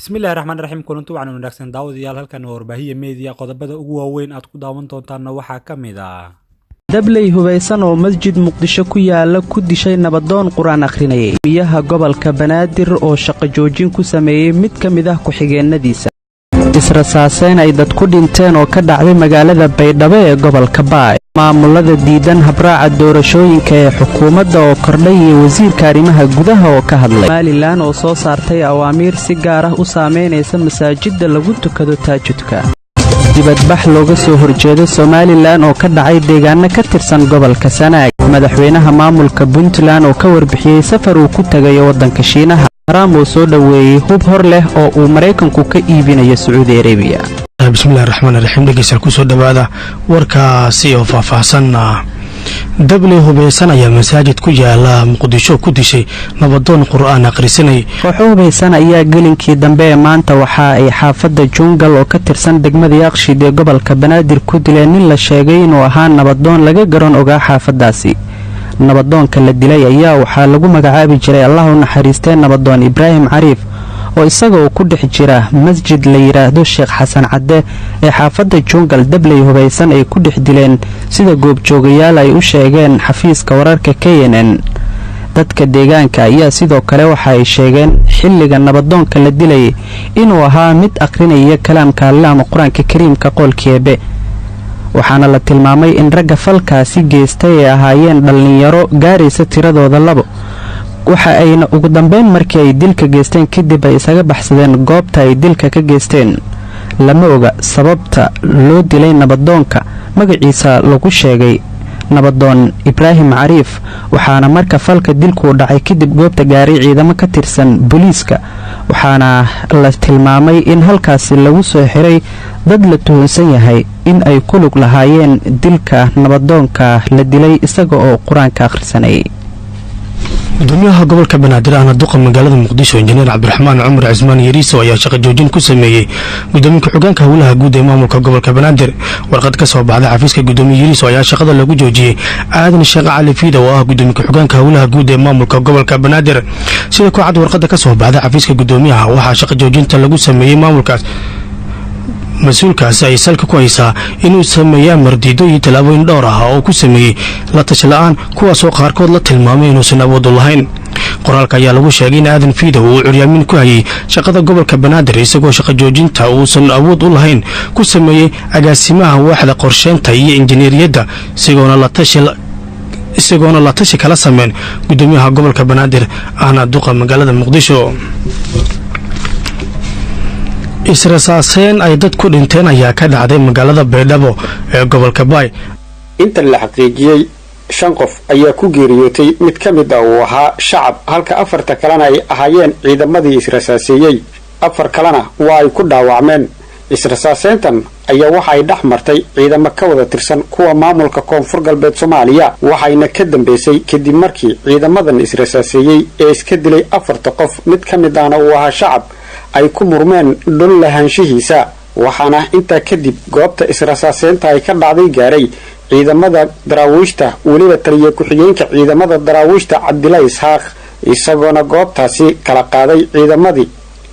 Bismillahi raxmaan raxiim. Kulanti wacan wanaagsan daawadayaal, halkan waa Warbaahiya Media. Qodobada ugu waaweyn aad ku daawan doontaanna waxaa ka mid ah: Dabley hubaysan oo masjid Muqdisho ku yaala ku dishay nabadoon qur-aan akhrinayay. Miyaha gobolka Banaadir oo shaqo joojin ku sameeyey mid ka mid ah ku-xigeennadiisa. Israsaaseyn ay dad ku dhinteen oo ka dhacday magaalada Baydhabo ee gobolka Baay. Maamulada diidan habraaca doorashooyinka ee xukuumadda oo kordhay iyo wasiirka arrimaha gudaha oo ka hadlay. Somalilan oo soo saartay awaamiir si gaar ah u saameynaysa masaajidda lagu tukado taajudka. Dibadbax looga soo horjeedo Somalilan oo ka dhacay deegaano ka tirsan gobolka Sanaag. Madaxweynaha maamulka Puntland oo ka warbixiyey safar uu ku tagayo waddanka Shiinaha. Trump oo soo dhoweeyey hub hor leh oo uu Maraykanku ka iibinayo Sacuudi Arabiya. Bismillahi raxmaan raxiim. Dhegeystayaal, kusoo dhowaada warkaasi oo faahfaahsan. Dabley hubeysan ayaa masaajid ku yaala Muqdisho ku dishay nabadoon qur-aan akhrisanay. Kooxo hubaysan ayaa gelinkii dambe ee maanta waxa ay xaafadda Juungal oo ka tirsan degmada Yaaqshiid ee gobolka Banaadir ku dileen nin la sheegay inuu ahaa nabadoon laga garan ogaa xaafadaasi. Nabadoonka la dilay ayaa waxaa lagu magacaabi jiray, Allah u naxariistee, Nabadoon Ibraahim Cariif, oo isaga uu ku dhex jira masjid la yidhaahdo Sheekh Xasan Cadde ee xaafadda Juungal dabley hubaysan ay ku dhex dileen, sida goobjoogayaal ay u sheegeen xafiiska wararka KNN. Dadka deegaanka ayaa sidoo kale waxa ay sheegeen xilliga nabadoonka la dilayay inuu ahaa mid akhrinaya kalaamka Alle ama Qur-aanka Kariimka, qoolkii Eebe, waxaana la tilmaamay in ragga falkaasi geystay ay ahaayeen dhallinyaro gaaraysa tiradooda labo, waxa ayna ugu dambeyn markii ay dilka geysteen kadib ay isaga baxsadeen goobta ay dilka ka geysteen. Lama oga sababta loo dilay nabadoonka magaciisa lagu sheegay Nabadoon Ibraahim Cariif, waxaana marka falka dilkuu dhacay kadib goobta gaaray ciidamo ka tirsan booliiska, waxaana la tilmaamay in halkaasi lagu soo xiray dad la tuhunsan yahay in ay ku lug lahaayeen dilka nabadoonka la dilay isaga oo qur-aanka akhrisanayay. Gudoomiyaha gobolka Banaadir ahna duqa magaalada Muqdisho, Injineer Cabdiraxmaan Cumar Cismaan Yariiso, ayaa shaqo joojin ku sameeyey gudoomiye ku-xigeenka howlaha guud ee maamulka gobolka Banaadir. Warqad ka soo baxday xafiiska gudoomiye Yariiso ayaa shaqada lagu joojiyey Aadan Sheekh Cali Fiida oo ah gudoomiye ku-xigeenka howlaha guud ee maamulka gobolka Banaadir. Sida ku cad warqada ka soo baxday xafiiska gudoomiyaha, waxaa shaqo joojinta lagu sameeyey maamulkaas mas-uulkaasi ay salka ku haysaa inuu sameeyey amardiido iyo tallaabooyin dhowr ah oo ku sameeyey la tashi la-aan, kuwaasoo qaarkood la tilmaamay inuusan awood u lahayn. Qoraalka ayaa lagu sheegay in Aadan Fiidow uu curyaamin ku hayay shaqada gobolka Banaadir, isagoo shaqo joojinta uusan awood u lahayn ku sameeyey agaasimaha waaxda qorsheynta iyo injineeriyadda, isagoona la tashi kala sameyn gudoomiyaha gobolka Banaadir ahna duqa magaalada Muqdisho. Israsaaseen ay dad ku dhinteen ayaa ka dhacday magaalada Baydhabo ee gobolka Baay. Inta la xaqiijiyey shan qof ayaa ku geeriyootay, mid ka mid ah uu ahaa shacab, halka afarta kalena ay ahaayeen ciidamadii israsaaseeyey. Afar kalena waa ay ku dhaawacmeen. Israsaaseyntan ayaa waxa ay dhex martay ciidamo ka wada tirsan kuwa maamulka Koonfur Galbeed Soomaaliya, waxayna ka dambeysay kadib markii ciidamadan israsaaseeyey ee iska dilay afarta qof, mid ka mid ahna uu ahaa shacab, ay ku murmeen dhul lahaanshihiisa. Waxaana intaa kadib goobta israsaaseynta ay ka dhacday gaaray ciidamada Daraawiishta, weliba taliya ku-xigeenka ciidamada Daraawiishta Cabdilaahi Isxaaq, isagoona goobtaasi kala qaaday ciidamadii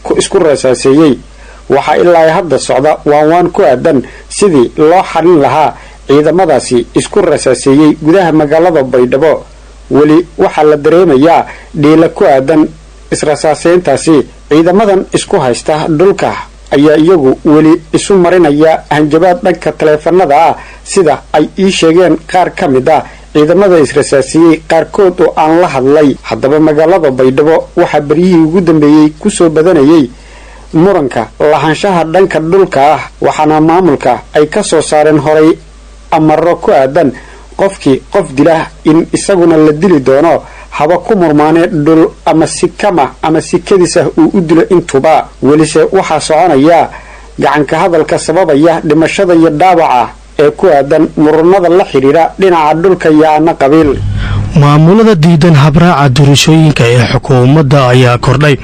ku isku rasaaseeyey. Waxaa ilaa hadda socda waanwaan ku aadan sidii loo xalin lahaa ciidamadaasi isku rasaaseeyey gudaha magaalada Baydhabo. Weli waxaa la dareemayaa dhiila ku aadan israsaaseyntaasi. Ciidamadan isku haysta dhulka ayaa iyagu weli isu marinaya hanjabaad dhanka taleefanada ah, sida ay ii sheegeen qaar ka mid ah ciidamada israsaasiyey qaarkood oo aan la hadlay. Haddaba magaalada Baydhabo waxaa beryihii ugu dambeeyey kusoo badanayay muranka lahaanshaha dhanka dhulka ah, waxaana maamulka ay ka soo saareen horay amaro ku aadan qofkii qof dila in isaguna la dili doono, haba ku murmaane dhul ama sikama ama sikadiis ah uu u dilo intuba. Welise waxaa soconaya gacanka hadalka sababaya dhimashada iyo dhaawaca ee ku aadan muranada la xidhiidha dhinaca dhulka iyo ana qabiil. Maamulada diidan habraaca doorashooyinka ee xukuumadda ayaa kordhay.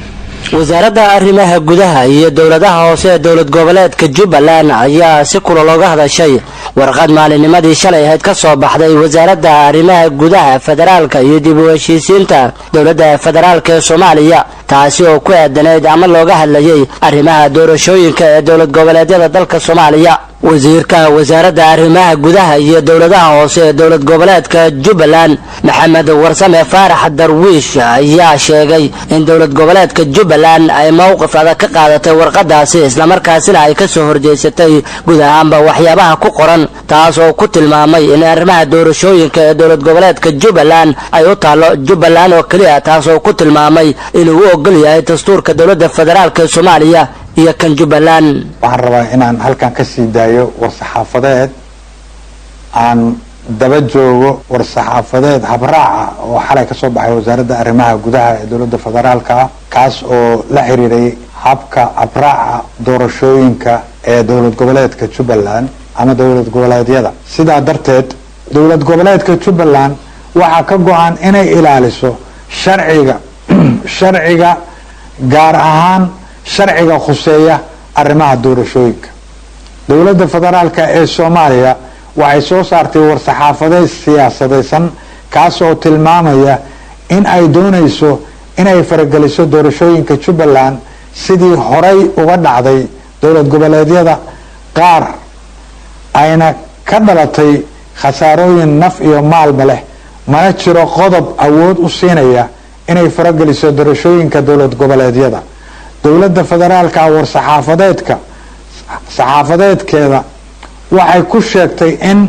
Wasaaradda arrimaha gudaha iyo dowladaha hoose ee dowlad goboleedka Jubbaland ayaa si kula looga hadashay warqad maalinnimadii shalay ahayd ka soo baxday Wasaaradda Arrimaha Gudaha, Federaalka iyo dib u heshiisiinta dowladda federaalka ee Soomaaliya. Taasi oo ku aadanayd ama looga hadlayay arrimaha doorashooyinka ee dowlad goboleedyada dalka Soomaaliya. Wasiirka wasaaradda arrimaha gudaha iyo dowladaha hoose ee dowlad goboleedka Jubbaland, Maxamed Warsame Faarax Darwiish, ayaa sheegay in dowlad goboleedka Jubbaland ay mowqif adag ka qaadatay warqadaasi, islamarkaasina ay kasoo horjeysatay guud ahaanba waxyaabaha ku qoran, taas oo ku tilmaamay in arrimaha doorashooyinka ee dowlad goboleedka Jubbaland ay u taallo Jubbaland oo keliya, taas oo ku tilmaamay inuu u ogol yahay dastuurka dowladda federaalka ee Soomaaliya iyo kan Jubbaland. Waxaan rabaa inaan halkan ka sii daayo war-saxaafadeed aan daba joogo war-saxaafadeed habraaca oo xalay ka soo baxay Wasaaradda Arrimaha Gudaha ee dowladda federaalka ah, kaas oo la xiriiray habka habraaca doorashooyinka ee dowlad goboleedka Jubbaland ama dowlad goboleedyada. Sidaa darteed, dowlad goboleedka Jubbaland waxaa ka go-an inay ilaaliso sharciga, gaar ahaan sharciga khuseeya arrimaha doorashooyinka. Dowladda federaalka ee Soomaaliya waxay soo saartay war-saxaafadeed siyaasadaysan, kaas oo tilmaamaya in ay doonayso inay farageliso doorashooyinka Jubbaland, sidii horay uga dhacday dowlad goboleedyada qaar, ayna ka dhalatay khasaarooyin naf iyo maalba leh. Mana jiro qodob awood u siinaya inay farageliso doorashooyinka dowlad goboleedyada. Dowladda federaalka war-saxaafadeedka saxaafadeedkeeda waxay ku sheegtay in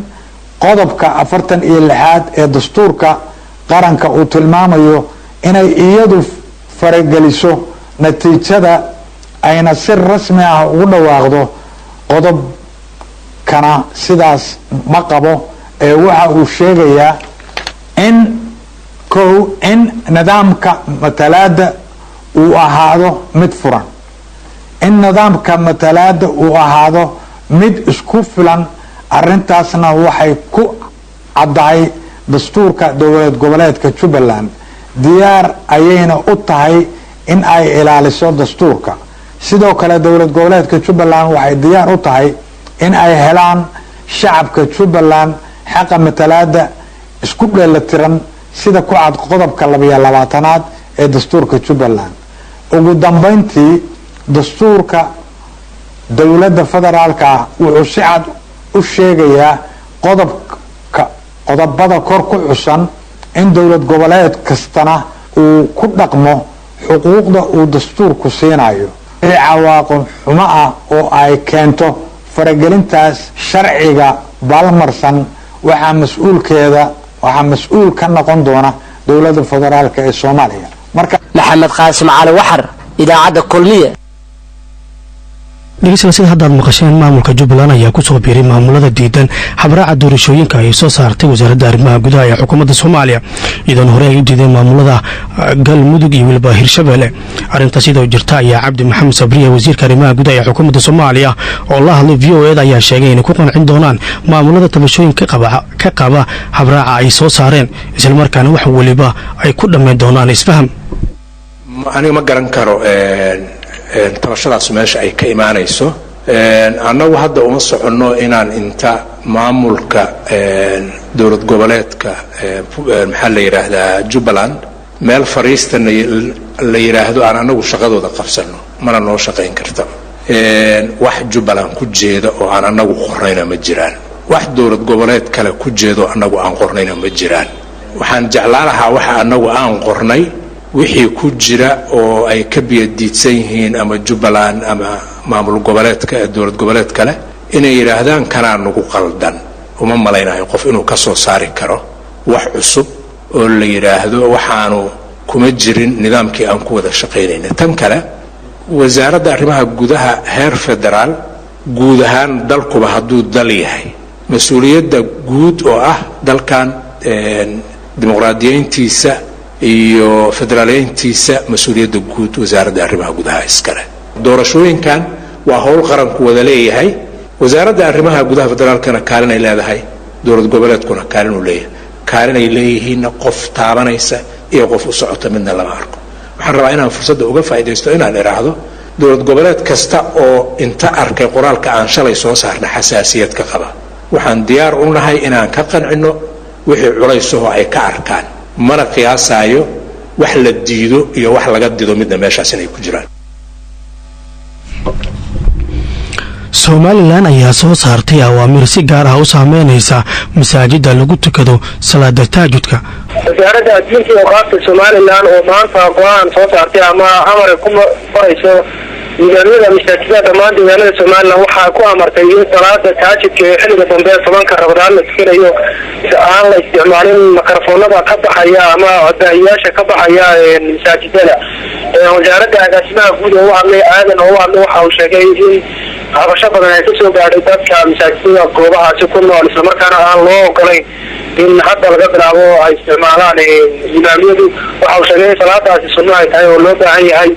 qodobka 46aad ee dastuurka qaranka uu tilmaamayo inay iyadu farageliso natiijada, ayna si rasmi ah ugu dhawaaqdo. Qodobkana sidaas ma qabo ee waxa uu sheegayaa in, kow, in nidaamka matalaada uu ahaado mid furan, in nidaamka matalaada uu ahaado mid isku filan. Arintaasna waxay ku caddahay dastuurka dowlad goboleedka Jubbaland, diyaar ayayna u tahay in ay ilaaliso dastuurka. Sidoo kale, dowlad goboleedka Jubbaland waxay diyaar u tahay in ay helaan shacabka Jubbaland xaqa matalaada isku dheelatiran, sida ku cad qodobka 22aad ee dastuurka Jubbaland. Ugu dambeyntii, dastuurka dowladda federaalka ah wuxuu si cad u sheegayaa qodobka qodobada kor ku xusan, in dowlad goboleed kastana uu ku dhaqmo xuquuqda uu dastuurku siinayo. Wixii cawaaqib xumo ah oo ay keento faragelintaas sharciga baalmarsan, waxaa mas-uul ka noqon doona dowladda federaalka ee Soomaaliya. Marka Maxamed Qaasim Cali Waxar, Idaacadda Kulmiye. Dhegeystayaal, sida haddaad maqasheen, maamulka Jubbaland ayaa kusoo biiray maamulada diidan habraaca doorashooyinka ay soo saartay Wasaaradda Arrimaha Gudaha ee xukuumadda Soomaaliya, iyadoona hore ay u diideen maamulada Galmudug iyo weliba Hirshabelle. Arrintaas iyadoo jirta ayaa Cabdi Maxamed Sabriya, wasiirka arrimaha gudaha ee xukuumadda Soomaaliya, oo la hadlay VOA-da, ayaa sheegay inay ku qancin doonaan maamulada tabashooyin ka qaba habraaca ay soo saareen, islamarkaana wax weliba ay ku dhammayn doonaan isfaham. Aniga ma garan karo tabashadaas meesha ay ka imaanayso. Annagu hadda uma soconno inaan inta maamulka dowlad goboleedka, maxaa la yidhaahdaa, Jubbaland meel fariista la yidhaahdo aan anagu shaqadooda qabsanno, mana noo shaqayn karta. Wax Jubbaland ku jeeda oo aan anagu qornayna ma jiraan, wax dowlad goboleed kale ku jeedo annagu aan qornayna ma jiraan. Waxaan jeclaan lahaa waxa annagu aan qornay wixii ku jira oo ay ka biyadiidsan yihiin ama Jubbaland ama maamul goboleedka dowlad goboleed kale inay yidhaahdaan kanaa nagu qaldan. Uma malaynayo qof inuu ka soo saari karo wax cusub oo la yidhaahdo waxaanu kuma jirin nidaamkii aan ku wada shaqaynayna. Tan kale, Wasaaradda Arrimaha Gudaha heer federaal, guud ahaan dalkuba hadduu dal yahay, mas-uuliyadda guud oo ah dalkan dimuqraadiyeyntiisa iyo federaaleyntiisa, mas-uuliyadda guud Wasaaradda Arrimaha Gudaha iskale. Doorashooyinkan waa howl qaranku wada leeyahay. Wasaaradda Arrimaha Gudaha federaalkana kaalinay leedahay, dowlad goboleedkuna kaalinuu leeyahay. Kaalinay leeyihiinna qof taabanaysa iyo qof u socota midna lama arko. Waxaan rabaa inaan fursadda uga faa'iidaysto inaan idhaahdo dowlad goboleed kasta oo inta arkay qoraalka aan shalay soo saarna xasaasiyad ka qaba, waxaan diyaar u nahay inaan ka qancinno wixii culaysahoo ay ka arkaan. Mana qiyaasaayo Wax la diido iyo wax laga dido midna meeshaas inay ku jiraan. Somalilan ayaa soo saartay awaamiir si gaar ah u saameynaysa masaajida lagu tukado salaada taajudka. Wasaaradda Diinta iyo Awqaafta Somalilan oo maanta go-aan soo saartay ama amar ku farayso nidaamyada masaajidada dhammaan deegaanada Somalilan, waxaa ku amartay in salaada taajudka ee xilliga dambe 10-ka Rabadaan la tukanayo aan la isticmaalin mikrofoonada ka baxaya ama codbaahiyaasha ka baxaya masaajidada. Wasaaradda agaasimaha guud oo u hadlay, Aadan oo u hadlay, waxa uu sheegay in cabasho badan ay kasoo gaadhay dadka masaajidada goobahaasi ku nool, islamarkaana aan loo ogolayn in hadda laga bilaabo ay isticmaalaan imaamiyadu. Waxa uu sheegay in salaadaasi sunno ay tahay oo loo baahan yahay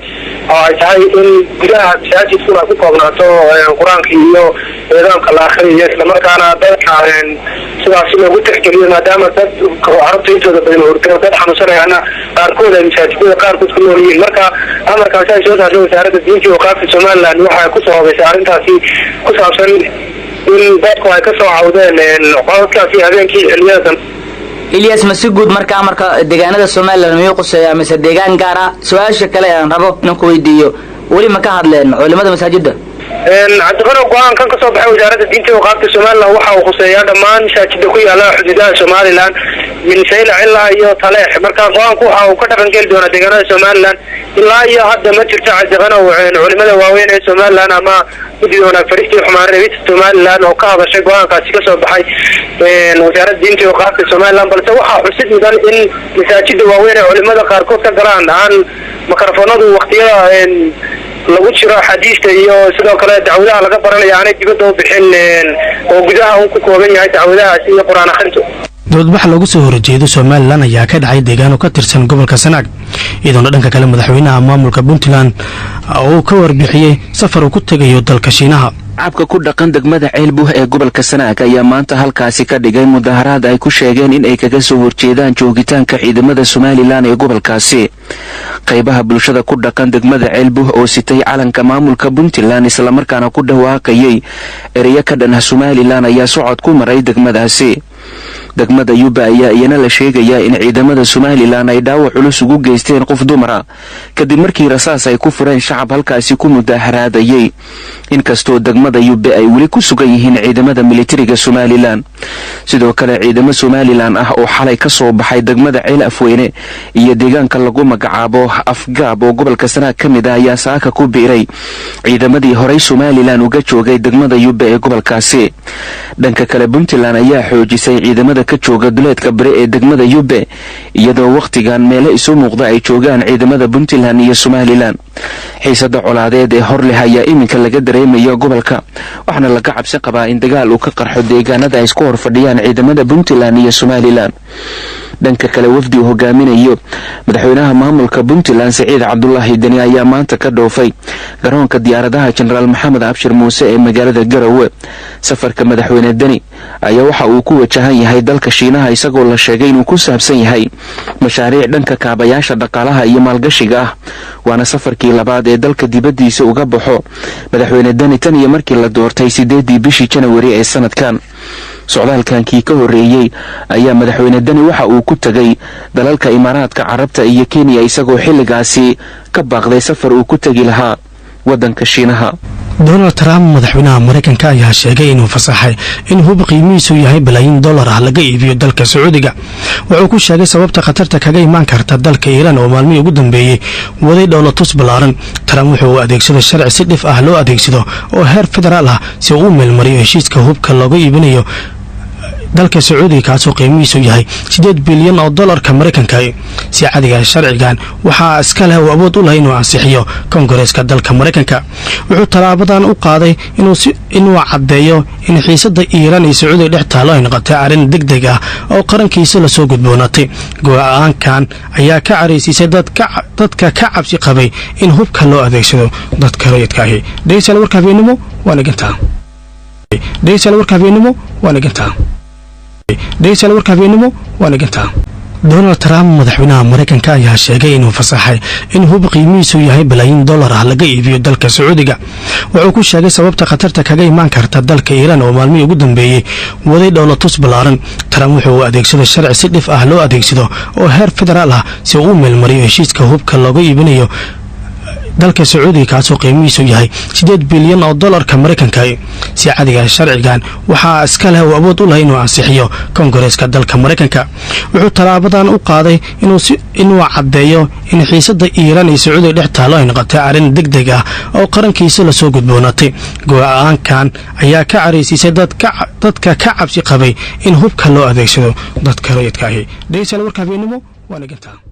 oo ay tahay in gudaha masaajidkuna ku koobnaato Qur-aanka iyo nidaamka la akhriyayo, islamarkaana dadka sidaasi loogu tixgeliyo, maadaama dad carabta intooda badan hurdo, dad xanuunsanayaana qaarkood ay masaajidada qaarkood ku nool yihiin. Marka amarkaasi ay soo saartay Wasaaradda Diinta iyo Awqaafta Somaliland waxay ku sababaysay arrintaasi ku saabsan in dadku ay kasoo cawdeen codadkaasi habeenkii xilliyada dambe. Ilyas, ma si guud marka amarka deegaanada Somalilan miyuu quseeyaa mise deegaan gaar ah? Su-aasha kale aan rabo inaan ku weydiiyo, weli ma ka hadleen culimada masaajida? Cabdiqano, go-aankan kasoo baxay Wasaaradda Diinta iyo Awqaafta Somalilan waxa uu khuseeyaa dhammaan masaajida ku yaala xuduudaha Somalilan, min Saylac ilaa iyo Taleex. Marka go-aanku waxa uu ka dhaqan geli doonaa deegaanada Somalilan. Ilaa iyo hadda ma jirto, Cabdiqano, culimada waaweyn ee Somalilan ama Guddida Wanaag Farista iyo Xumaan Reebista Somalilan oo ka hadashay go-aankaasi kasoo baxay Wasaaradda Diinta iyo Awqaafta Somalilan, balse waxaa xusid mudan in masaajida waaweyn ee culimada qaarkood ka galaan aan mikrofoonadu waqtiyada lagu jiro axaadiista iyo sidoo kale dacwadaha laga baranaya aanay dibadda u bixin, oo gudaha uu ku kooban yahay dacwadahaasi iyo Qur-aan akhrintu. Dibadbax loogu soo horjeedo Somalilan ayaa ka dhacay deegaano ka tirsan gobolka Sanaag, iyadoona dhanka kale madaxweynaha maamulka Puntland uu ka warbixiyey safar uu ku tegayo dalka Shiinaha. Shacabka ku dhaqan degmada Ceelbuh ee gobolka Sanaag ayaa maanta halkaasi ka dhigay mudaharaad ay ku sheegeen in ay kaga soo horjeedaan joogitaanka ciidamada Somalilan ee gobolkaasi. Qaybaha bulshada ku dhaqan degmada Ceelbuh oo sitay calanka maamulka Puntland, islamarkaana ku dhawaaqayay ereyo ka dhan ah Somalilan, ayaa socod ku maray degmadaasi. Degmada Yuba ayaa iyana la sheegayaa in ciidamada Somalilan ay dhaawac culus ugu geysteen qof dumara, kadib markii rasaas ay ku fureen shacab halkaasi ku mudaharaadayay, inkastoo degmada Yube ay weli ku sugan yihiin ciidamada militariga Somalilan. Sidoo kale ciidamo Somalilan ah oo xalay ka soo baxay degmada Ceel Afweyne iyo deegaanka lagu magacaabo Afgaab oo gobolka Sanaag ka mid ah ayaa saaka ku biiray ciidamadii horey Somalilan uga joogay degmada Yube ee gobolkaasi. Dhanka kale, Puntland ayaa xoojisay ciidamada ka jooga duleedka bari ee degmada Yube, iyadoo wakhtigan meelo isu muuqda ay joogaan ciidamada Puntland iyo Somalilan. Xiisada colaadeed ee hor leh ayaa iminka laga dareemayo gobolka, waxaana laga cabsi qabaa in dagaal uu ka qarxo deegaanada ay isku hor fadhiyaan ciidamada Puntland iyo Somalilan. Dhanka kale, wafdi uu hogaaminayo madaxweynaha maamulka Puntland Siciid Cabdulaahi Deni ayaa maanta ka dhoofay garoonka diyaaradaha Jenaraal Maxamed Abshir Muuse ee magaalada Garowe. Safarka madaxweyne Deni ayaa waxa uu ku wajahan yahay dalka Shiinaha, isagoo la sheegay inuu ku saabsan yahay mashaariic dhanka kaabayaasha dhaqaalaha iyo maalgashiga ah, waana safarkii labaad ee dalka dibaddiisa uga baxo madaxweyne Deni tan iyo markii la doortay 8-dii bishii Janawari ee sanadkan. Socdaalkankii ka horreeyey ayaa madaxweyne Deni waxa uu ku tegay dalalka Imaaraadka Carabta iyo Kenya, isagoo xilligaasi ka baaqday safar uu ku tegi lahaa waddanka Shiinaha. Donald Trump, madaxweynaha Maraykanka, ayaa sheegay inuu fasaxay in hub qiimihiisu yahay balaayiin dollar ah laga iibiyo dalka Sacuudiga. Wuxuu ku sheegay sababta khatarta kaga imaan karta dalka Iiraan oo maalmihii ugu dambeeyey waday dhoolatus ballaaran. Trump wuxuu adeegsaday sharci si dhif ah loo adeegsado oo heer federaal ah si uu u meelmariyo heshiiska hubka looga iibinayo dalka Sacuudiga, kaasoo qiimihiisu yahay 8 bilyan oo dollarka Maraykanka. Si cadiga sharcigan waxaa iska leh uu awood u leh inuu ansixiyo Koongareeska dalka Maraykanka. Wuxuu tallaabadan u qaaday inuu caddeeyo in xiisada Iiraan iyo Sacuudiga dhex taalo ay noqotay arrin deg deg ah oo qarankiisa lasoo gudboonaatay. Go-aankan ayaa ka caraysiisay dadka ka cabsi qabay in hubka loo adeegsado dadka rayidka ahi. Dhegeystayaal, warka habeenimo waa nigantaa. Dhegeystayaal, warka habeenimo waa nigantaa. Dhegeystayaal, warka habeenimo waa nigantaa. Donald Trump, madaxweynaha Maraykanka, ayaa sheegay inuu fasaxay in hub qiimihiisu yahay balaayiin dollar ah laga iibiyo dalka Sacuudiga. Wuxuu ku sheegay sababta khatarta kaga imaan karta dalka Iiraan, oo maalmihii ugu dambeeyey waday dhoolatus ballaaran. Trump wuxuu adeegsaday sharci si dhif ah loo adeegsado oo heer federaal ah si uu u meelmariyo heshiiska hubka looga iibinayo dalka Sacuudiga, kaasoo qiimihiisu yahay 8 bilyan oo dollarka Maraykanka. Si cadiga sharcigan waxaa iska leh uu awood u leh inuu ansixiyo Koongareeska dalka Maraykanka. Wuxuu tallaabadan u qaaday inuu caddeeyo in xiisada Iiraan iyo Sacuudiga dhex taalo ay noqotay arrin deg deg ah oo qarankiisa lasoo gudboonaatay. Go-aankan ayaa ka caraysiisay dadka ka cabsi qabay in hubka loo adeegsado dadka rayidka ahi. Dhegeystayaal, warka habeenimo waa nagantaa.